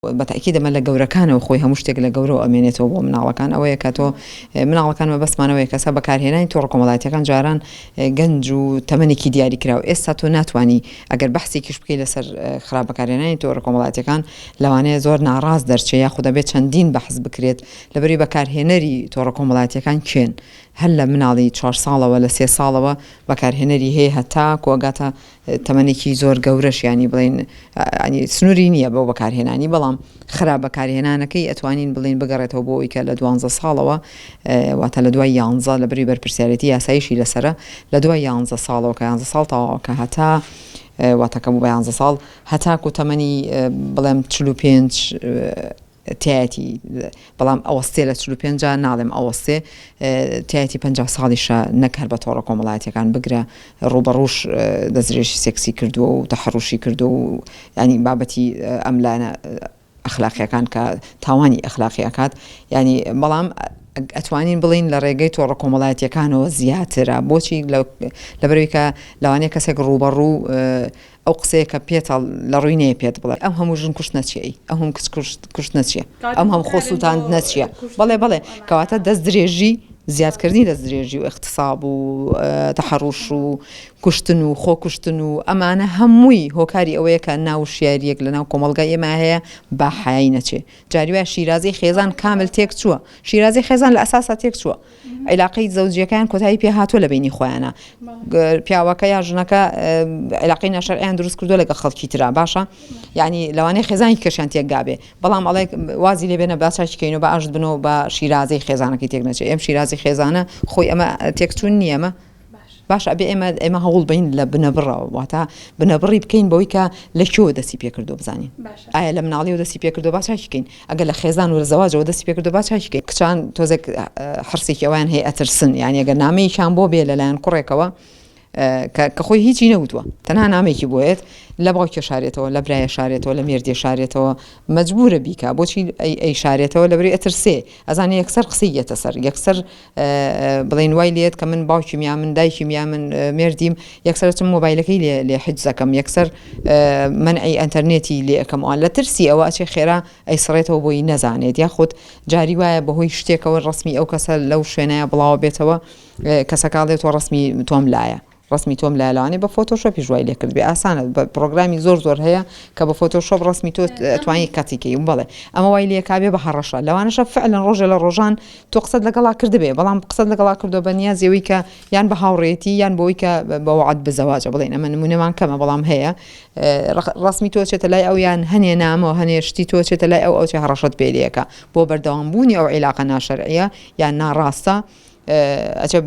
بە تەئکید ئەمە لە گەورەکانەوە خۆی هەموو شتێک لە گەورەوە ئەمێنێتەوە بۆ مناڵەکان ئەوەیە کە تۆ مناڵەکان مەبەستمان ئەوەیە کەسە بەکارهێنانی تۆڕە کۆمەڵایەتیەکان جاران گەنج و تەمەنێکی دیاری کراو ئێستا تۆ ناتوانی ئەگەر بەحسێکیش بکەی لەسەر خراپ بەکارهێنانی تۆڕە کۆمەڵایەتیەکان لەوانەیە زۆر ناڕاست دەرچێ یاخود ئەبێت چەندین بەحس بکرێت لەبەری بەکارهێنەری تۆڕە کۆمەڵایەتیەکان کێن هەر لە مناڵی چوار ساڵەوە لە سێ ساڵەوە بەکارهێنەری هەیە هەتا کۆگاتە تەمەنێکی زۆر گەورەش یانی بڵێین ینی سنووری نییە بۆ بەکارهێنانی بەڵام خراپ بەکارهێنانەکەی ئەتوانین بڵێین بگەڕێتەوە بۆ ئەوی کە لە دوانزە ساڵەوە واتە لە دوای یانزە لە بری بەرپرسیارێتی یاساییشی لەسەرە لە دوای یانزە ساڵەوە کە یانزە ساڵ تەواوە کە هەتا واتە کە بوو بە یانزە ساڵ هەتاکو تەمەنی بڵێم 45 تیایەتی بەڵام ئەوەستێ لە 45 جا ناڵێم ئەوەستێ تیایەتی 50 ساڵیشە نەک هەر بە تۆڕە کۆمەڵایەتیەکان بگرە ڕووبەڕووش دەستدرێژی سێکسی کردووە و تەحەڕوشی کردووە و ینی بابەتی ئەم لایەنە ئەخلاقیەکان کە تاوانی ئەخلاقی ئەکات ینی بەڵام ئەتوانین بڵین لە ڕێگەی تۆڕە کۆمەڵایەتیەکانەوە زیاترە بۆچی لەبەرەوەی کە لەوانەیە کەسێک ڕووبەڕوو ئەو قسەیە کە پێتە لە ڕووی نەیە پێت بڵێ ئەم هەموو ژن کوشتنە چیە ئەی ئەم هەموو کچ کوشتنە چیە ئەم هەم خۆ سووتاندنە چیە بەڵێ بەڵێ کەواتە دەست درێژی زیادکردنی دەست درێژی و اغتصاب و تەحەڕوش و کوشتن و خۆکوشتن و ئەمانە هەمووی هۆکاری ئەوەیە کە ناوشیاریەک لەناو کۆمەڵگای ئێمە هەیە با حەیای نەچێ جاری وایە شیرازەی خێزان کامل تێک چووە شیرازەی خێزان لە ئەساسا تێک چووە عیلاقەی زەوجیەکەیان کۆتایی پێ هاتووە لە بینی خۆیانە پیاوەکە یا ژنەکە عیلاقەی ناشەرعیان دروست کردووە لەگەڵ خەڵکی ترا باشە یعنی لەوانەیە خێزانی کەشیان تێکگابێ بەڵام ئەڵێ وازی لێ بێنە با چاکی کەین و بە ئاشت بنەوە بە شیرازەی خێزانەکەی تێک نەچێ ئەم شیرازی خێزانە خۆی ئەمە تێکچوون نییە ئەمە باشە ئەبێ ئێمە ئێمە هەوڵ بین لە بنەبڕەوە واتە بنەبڕی بکەین بەوەی کە لە کوێوە دەستی پێکردو بزانین ئایا لە مناڵیەوە دەستی پێکردو با چاکی کەین ئەگەر لە خێزان و لە زەواجەوە دەستی پێکردو با چاکی کەین کچان تۆزێک حرسێکی ئەویان هەیە ئەترسن یان ئەگەر نامەیەکیان بۆ بێ لەلایەن کوڕێکەوە کە خۆی هیچی نەوتووە تەنها نامێکی بۆیەت لە باوکێ شارێتەوە لە برایە شارێتەوە لە مێردێ شارێتەوە مەجبورە بیکا بۆچی ئەی شارێتەوە لەبری ئەترسێ ئەزانێ یەکسەر قسەی یەتە سەر یەکسەر بڵێن وای لێت کە من باوکیم یا من دایکیم یا من مێردیم یەکسەر چم مۆبایلەکەی لێ لێ حجزەکەم یەکسەر منعی ئەتەرنێتی لێ ئەەکەم ئەوان لە ترسی ئەوە ئەچێ خێرا ئەیسڕێتەوە بۆی نەزانێت یاخود جاری وایە بەهۆی شتێکەوە ڕسمی ئەو کەسە لەو شوێنەیە بڵاوە بێتەوە کەسەکە ئەڵێ تۆ ڕسمی تۆم لایە ڕەسمی تۆم لایە لەوانەیە بە فۆتۆشۆپیش وای لێ کردبێ ئاسانە بە پڕۆگرامی زۆر زۆر هەیە کە بە فۆتۆشۆپ ڕەسمی تۆ ئەتوانی کەتی کەی بەڵێ ئەمە وای لێ کابێ بە هەڕەشە لەوانەشە فعلەن ڕۆژێ لە ڕۆژان تۆ قسەت لەگەڵا کردبێ بەڵام قسەت لەگەڵا کردووە بە نیازی ئەوەی کە یان بە هاوڕێیەتی یان بۆی کە بە وەعد بزەواجە بڵێن ئەمە نمونەمان کەمە بەڵام هەیە ڕەسمی تۆ چێتە لای ئەو یان هەنێ نامە و هەنێ شتی تۆ چێتە لای ئەو ئەو چێ هەڕەشەت پێ لێکە بۆ بەردەوام بوونی ئەو عیلاقە ناشەرعیە یان ناڕاستە ئەچێ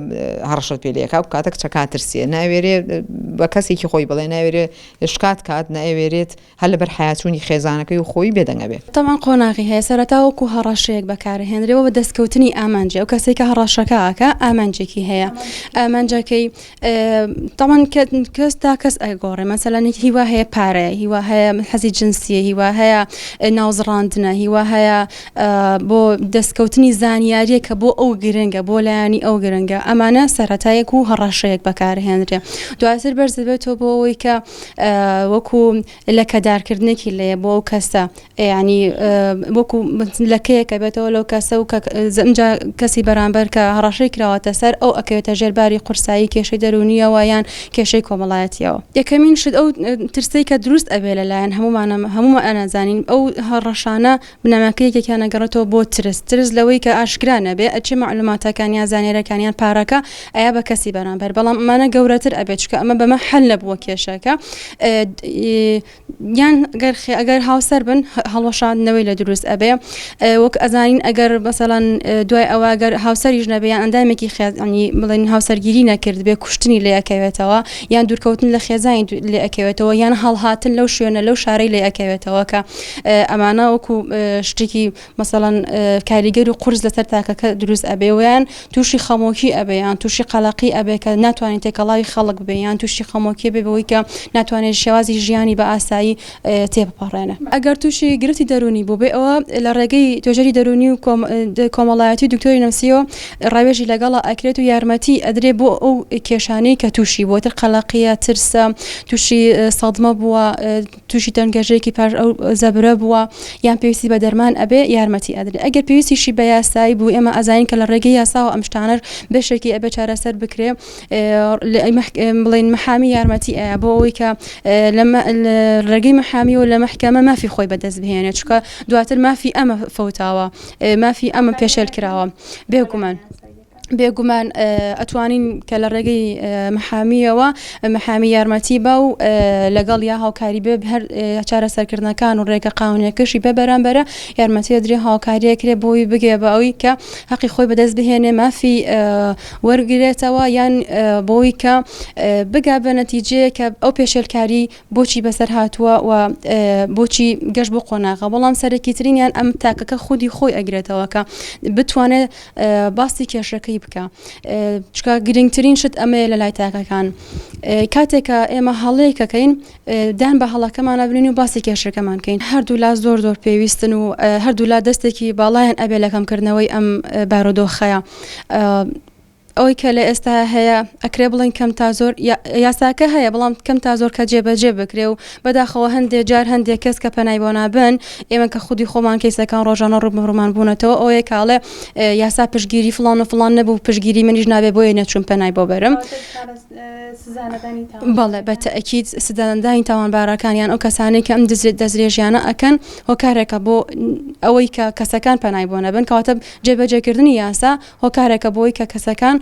هەڕەشەت پێ لێکا و کاتە کچەکە ترسێ ناوێرێ بە کەسێکی خۆی بڵێ ناوێرێ شکات کات ناوێرێت هەر لەبەر حیاچوونی خێزانەکەی و خۆی بێدەنگە بێ. تەبعەن قۆناغی هەیە سەرەتا وەکو هەڕەشەیەک بەکارئەهێنرێ وە دەستکەوتنی ئامانجی ئەو کەسەی کە هەڕەشەکە ئەکا ئامانجێکی هەیە ئامانجەکەی تەبعەن کەس تا کەس ئەگۆڕێ مەسەلەن هیوا هەیە پارەیە هیوا هەیە حەزی جنسیە هیوا هەیە ناوزڕاندنە هیوا هەیە بۆ دەستکەوتنی زانیاریە کە بۆ ئەو گرنگە بۆ لایەنی ئەو گرنگە ئەمانە سەرەتایەک و هەڕەشەیەک بەکارهێنرێ دواتر بەرز دەبێتەوە بۆ ئەوەی کە وەکو لەکەدارکردنێکی لێیە بۆ ئەو کەسە ینی وەکو لەکەیەکە بێتەوە لەو کەسە و ئەمجا کەسی بەرامبەر کە هەڕەشەی کراوەتە سەر ئەو ئەکەوێتە ژێر باری قورسایی کێشەی دەروونیەوە یان کێشەی کۆمەڵایەتیەوە. یەکەمین شت ئەو ترسەی کە دروست ئەبێ لەلایەن هەموومانە هەموومان ئەنازانین ئەو هەڕەشانە بنەماکە یەکێکیان ئەگەڕێتەوە بۆ ترس ترس لەوەی کە ئاشکرا نەبێ ئەچێ مەعلوماتەکان یان زانیارەکان یان پارەکە ئەیا بە کەسی بەرامبەر بەڵام ئەمانە گەورەتر ئەبێت چونکە ئەمە بەمە حەل نەبووە کێشەکە یان گەر ئەگەر هاوسەر بن هەڵوەشاندنەوەی لە دروست ئەبێ وەک ئەزانین ئەگەر مەسەڵەن دوای ئەوە گەر هاوسەریش نەبێ یان ئەندامێکی خێزانی بڵێن هاوسەرگیری نەکرد بێ کوشتنی لێ ئەکەوێتەوە یان دوورکەوتن لە خێزانی لێ ئەکەوێتەوە یان هەڵهاتن لەو شوێنە لەو شارەی لێ ئەکەوێتەوە کە ئەمانە وەکو شتێکی مەسەڵەن کاریگەر و قورس لەسەر تاکەکە دروست ئەبێ ویان توش. تووشی خەمۆکی ئەبێ یان تووشی قەلەقی ئەبێ کە ناتوانێت تێکەڵاوی خەڵک ببێ یان تووشی خەمۆکی بێ بەوەی کە ناتوانێت شێوازی ژیانی بە ئاسایی تێبپەڕێنێ. ئەگەر تووشی گرفتی دەروونی بووبێ ئەوە لە ڕێگەی توێژەری دەروونی و کۆمەڵایەتی و دکتۆری نەفسیەوە ڕاوێژی لەگەڵا ئەکرێت و یارمەتی ئەدرێ بۆ ئەو کێشانەی کە تووشی بووە تر قەلەقیە، ترسە، تووشی سەدمە بووە، تووشی تەنگەژەیەکی پاش ئەو زەبرە بووە یان پێویستی بە دەرمان ئەبێ یارمەتی ئەدرێ ئەگەر پێویستیشی بە یاسایی بوو ئێمە ئەزانین کە لە ڕێگەی یاساوە ئەم شتانەش بەشێکی ئەبێ چارەسەر بکرێ بڵێن محامی یارمەتی ئەیا بۆ ئەوەی کە لە ڕێگەی محامی و لە مەحکەمە مافی خۆی بەدەست بهێنێت چونکە دواتر مافی ئەمە فەوتاوە مافی ئەمە پێشێل کراوە بێگومان. بێگومان ئەتوانین کە لە ڕێگەی محامیەوە محامی یارمەتی با و لەگەڵ یا هاوکاری بێ هەر چارەسەرکردنەکان و ڕێگە قاونەکەشی بە بەرامبەرە یارمەتی درێ هاوکاریەکرێ بۆی بگێ بە ئەوی کە هەقی خۆی بەدەست بهێنێ مافی وەرگرێتەوە یان بۆی کە بگا بە نەتیجەیە کە ئەو پێشێلکاری بۆچی بەسەر هاتووە و بۆچی گەشت بۆ قۆناغە بەڵام سەرەکیترینیان ئەم تاکەکە خودی خۆی ئەگرێتەوە کە بتوانێت باسی کێشەکەی بکە چکە گرنگترین شت ئەمەیە لە لای تاکەکان کاتێکە ئێمە هەڵەیەکەکەین دان بە هەڵەکەمانە بنین و باسی کێشەکەمان کەین هەردوولا زۆر زۆر پێویستن و هەردوولا دەستێکی باڵایان ئەبێ لە کەمکردنەوەی ئەم بارودۆخەیە. ئەوەی کە لە ئێستا هەیە ئەکرێ بڵێن کەم تا زۆر یاساکە هەیە بەڵام کەم تا زۆر کە جێبەجێ بکرێ و بەداخەوە هەندێک جار هەندێک کەس کە پەنای بۆ نابن ئێمە کە خودی خۆمان کەیسەکان ڕۆژانە ڕووبەڕوومان بوونەتەوە ئەوەیە کاڵێ یاسا پشتگیری فڵان و فڵان نەبوو پشتگیری منیش نابێ بۆیە نەچووم پەنای بۆ بەرم. بەڵێ بە تەئکید سزانەدانی تاوانبارەکان یان ئەو کەسانەی کە ئەم دەستدرێژیانە ئەکەن هۆکارێکە بۆ ئەوەی کە کەسەکان پەنای بۆ نەبن کەواتە جێبەجێکردنی یاسا هۆکارێکە بۆی کە کەسەکان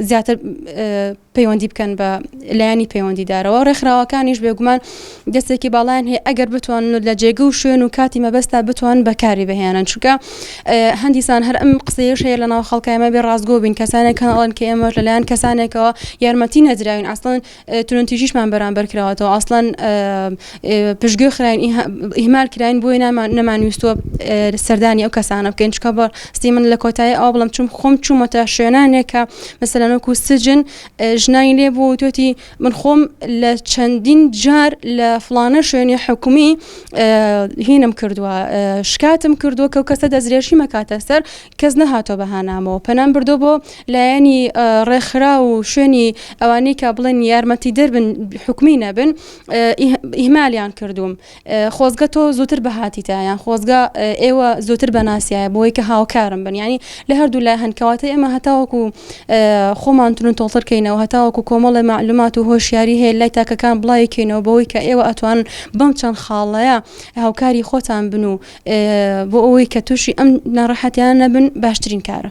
زیاتر پەیوەندی بکەن بە لایەنی پەیوەندیدارەوە، ڕێکخراوەکانیش بێگومان دەستێکی باڵایان هەیە ئەگەر بتوانن و لە جێگە و شوێن و کاتی مەبەستا بتوانن بەکاری بهێنن چونکە هەندیسان هەر ئەم قسەیەش هەیە لە ناو خەڵکا ئێمە بێ ڕاستگۆ بین کەسانێک هەن ئەڵێن کە ئێمەش لەلایەن کەسانێکەوە یارمەتی نەدراوین ئەسڵەن توندوتیژیشمان بەرامبەر کراوەتەوە ئەسڵەن پشتگوێ خراین ئیهمال کراین بۆیە نەمانویستووە سەردانی ئەو کەسانە بکەین چونکە بەڕاستی من لە کۆتایی ئەوە بڵێم چون خۆم چوومەتە شوێنانێک کە مەسەلەن وەکو سجن ژنانی لێ بوو وتوێتی من خۆم لە چەندین جار لە فڵانە شوێنی حکومی هینم کردووە شکاتم کردووە کە کەسە دەستدرێژی مەکاتە سەر کەس نەهاتووە بە هانامەوە پەنام بردۆ بۆ لایەنی ڕێکخراو و شوێنی ئەوانەی کە بڵێن یارمەتیدەر بن حکومی نەبن ئیهمالیان کردووم خۆزگە تۆ زووتر بهاتیتە یان خۆزگە ئێوە زووتر بەناسیایە بۆی کە هاوکارم بن ینی لە هەردوو لای هەن کەواتە ئێمە هەتاوەکو خۆمان تون تۆڵتر کەینەوە هەتاوەکو کۆمەڵی معلومات و هۆشیاری هەیە لای تاکەکان بڵاوی کەینەوە بەوەی کە ئێوە ئەتوان بەم چەند خاڵەیە هاوکاری خۆتان بن و بۆ ئەوەی کە تووشی ئەم ناڕەحەتیان نەبن باشترین کارە.